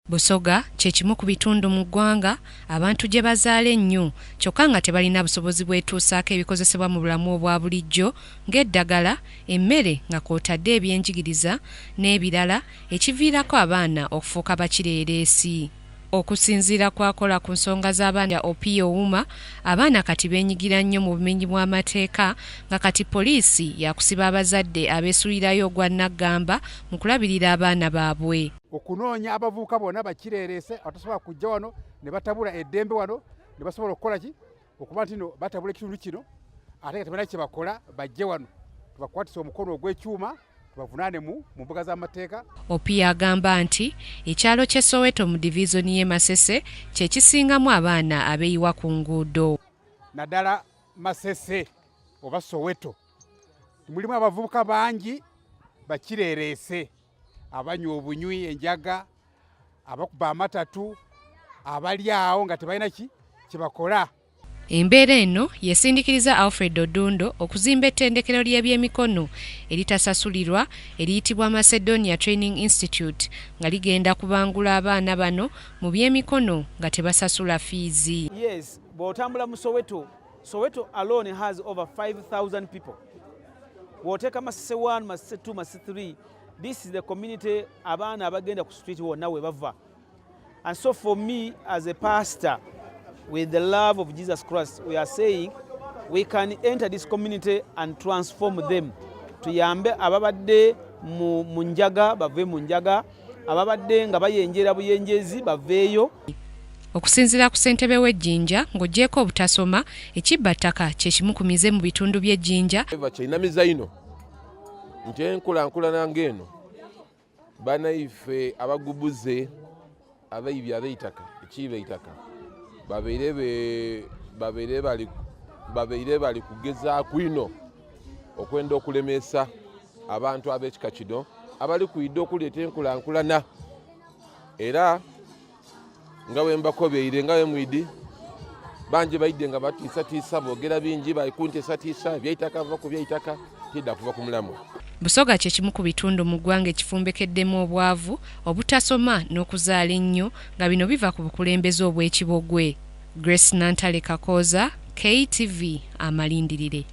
Busoga kye kimu ku bitundu mu ggwanga abantu gye bazaala ennyo kyokka nga tebalina busobozi bwetuusaako ebikozesebwa mu bulamu obwa bulijjo ng'eddagala, emmere nga kw'otadde ebyenjigiriza n'ebirala ekiviirako abaana okufuuka bakireereesi. Okusinziira ku akola ku nsonga z'abaana Opio Ouma, abaana kati beenyigira nnyo mu bumenyi bw'amateeka nga kati poliisi yakusiba abazadde abeesulirayo ogwa nnaggamba mu kulabirira abaana baabwe. Okunoonya abavubuka bonna bakireereese abatasobola kujja wano ne batabula eddembe wano ne basobola okukola ki okuba nti no batabula ekitundu kino ate nga tebalina kye bakola bajje wano tubakwatise omukono ogw'ekyuma tubavunaane mu mbuga z'amateeka. Opio agamba nti ekyalo ky'e Soweto mu divizoni y'e Masese kye kisingamu abaana abeeyiwa ku nguudo. Naddala Masese oba Soweto mulimu abavubuka bangi bakireereese abanywa obunywi enjaga, abakuba amatatu, abali awo nga tebalina ki kyebakola. Embeera eno yesindikiriza Alfred Odundo okuzimba ettendekero ly'ebyemikono eritasasulirwa eriyitibwa Macedonia Training Institute nga ligenda kubangula abaana bano mu byemikono nga tebasasula fiizi. Yes, bw'otambula mu Soweto, Soweto alone has over 5,000 people. Bw'oteeka Masese 1, Masese 2, Masese 3, this is the community abaana abagenda ku street wonna we bava. And so for me as a pastor, with the love of Jesus Christ, we are saying we can enter this community and transform them. Tuyambe ababadde mu njaga bave mu njaga, ababadde nga bayenjera buyenjezi baveeyo. Okusinziira ku ssentebe w'Ejjinja, ng'oggyeeko obutasoma, ekibbattaka kye kimu ku mize mu bitundu by'Ejjinja. Kyeinamiza ino nti enkulankulana ng'eno banaife abagubuze abaibi abeitaka ekiiba eitaka babeire bali kugezaaku ino okwenda okulemesa abantu ab'ekika kino abali kwidda okuleeta enkulankulana era nga bwe mbakobeire nga bwe mwidi bangi baidde nga batiisatiisa boogera bingi balikuntiisatiisa ebyeitaka va ku byeitaka tidda kuva ku mulamwa. Busoga kye kimu ku bitundu mu ggwanga ekifumbekeddemu obwavu, obutasoma n'okuzaala ennyo nga bino biva ku bukulembeze obw'ekibogwe. Grace Nantale Kakooza, KTV, Amalindirire.